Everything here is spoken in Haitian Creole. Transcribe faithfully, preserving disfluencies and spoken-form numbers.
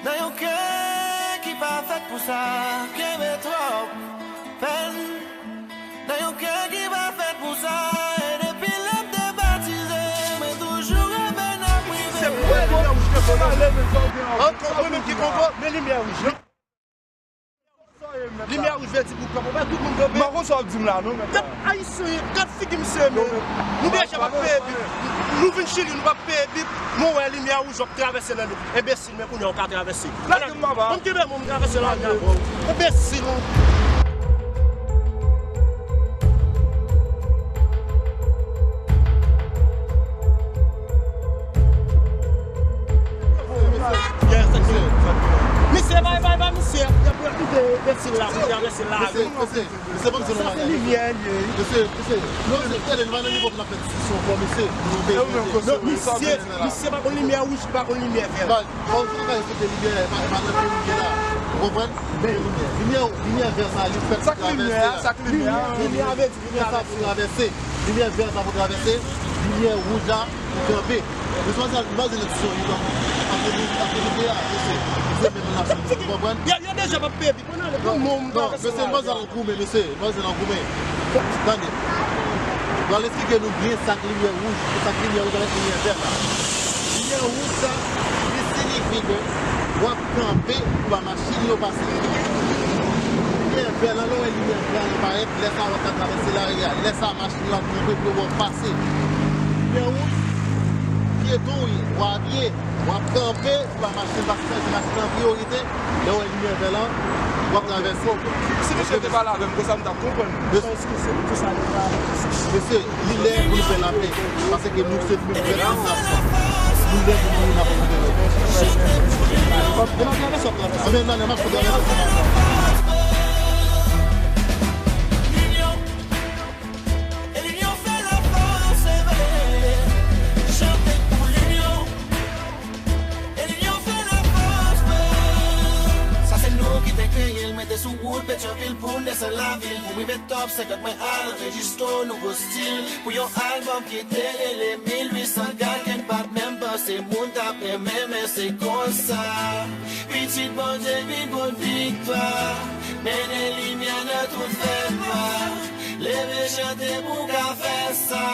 Nan yon kè ki pa fèt pou sa, kenbe twòp pèn. Nan yon kè ki pa fèt pou sa, e depi lè m te batize, mwen toujou reve n ap rive. Se pou limyè wouj te fè mal. An, mwen menm ki konprann, men limyè wouj. Limyè wouj vle di pou kanpe. Ou wè tout moun kanpe. M pa konn sa w ap di m la non, men. Gad Ayisyen, gad figi misye, men. Nou deja p ap peye bip. Nou vin Chili, nou p ap peye bip. Men w wè limyè wouj, w ap travèse nan li. Enbesil, men kounye a ou ka travèse. Lage m, papa. Ban m kenbe men w, m travèse la, gad. Enbesil. Yes, exactly. Misye, bay, bay, bay, misye. Y ap kite enbesil la pou travèse la. Mesye, mesye, mesye, ban m di nou bagay. Sa se limyè li ye, wi. Mesye, mesye, nou se tèlè, nou pa nan nivo pou n ap fè diskisyon ankò, mesye. Non, misye, misye pa konn limyè wouj, li pa konn limyè vè. Bon, ou ka respekte limyè, e pa, e pa nan peyi w ye la. Ou konprann? Limyè, limyè, limyè vè sa, li fèt pou travèse la. Sa k limyè a, sa k limyè a. Limyè a vle di limyè sa pou travèse. Limyè vè sa pou travèse. Limyè wouj la pou kanpe. Mesye, m pa di nou ti son, nou kanpe. Paske nou, paske nou te a, mesye. Se menm nan ap fè, ou konprann? Yo, yo deja p ap peye bip. Bon, ale, bon, bon, non, mesye, nou pa bezwen goumen, mesye, nou pa bezwen goumen. Tande. Pral eksplike nou byen sa k limyè wouj, sa k limyè wouj avèk limyè vè la. Limyè wouj sa, li siyifi ke w ap kanpe pou ba machin yo pase. Limyè vè la, lè w wè limyè vè la parèt, lè sa w ap ka travèse lari a. Lè sa machin yo ap kanpe pou yo ba w pase. Limyè wouj, pyeton w ye, w abiye, w ap kanpe, Ou pa mache, pa chanje machin an priyorite. Lè w wè limyè vè lan, w ap travèse. Si misye te pale avè m konsa, m t ap konprann. Mesye, li lè pou nou fè lapè. Paske nou se nou menm pèp ki n ap fè. Li lè pou nou, nou ap fè lapè. Anben, nan, nan, m ap fè lapè. Linyon, e linyon fè lafòs, se vre. Chante pou linyon. E linyon fè lafòs, wi. Sa se nou ki te kreye l, mete sou wout Petyonvil pou n desann lavil. Pou rive top senkant mwen al anrejistre yon nouvo stil. Pou yon albòm ki te rele mil uit san gad ke n pa t menm panse moun t ap renmen, men se konsa. Pitit Bondye vin konn viktwa. Mennen limyè nan tout fènwa. Leve chante pou ka fè sa.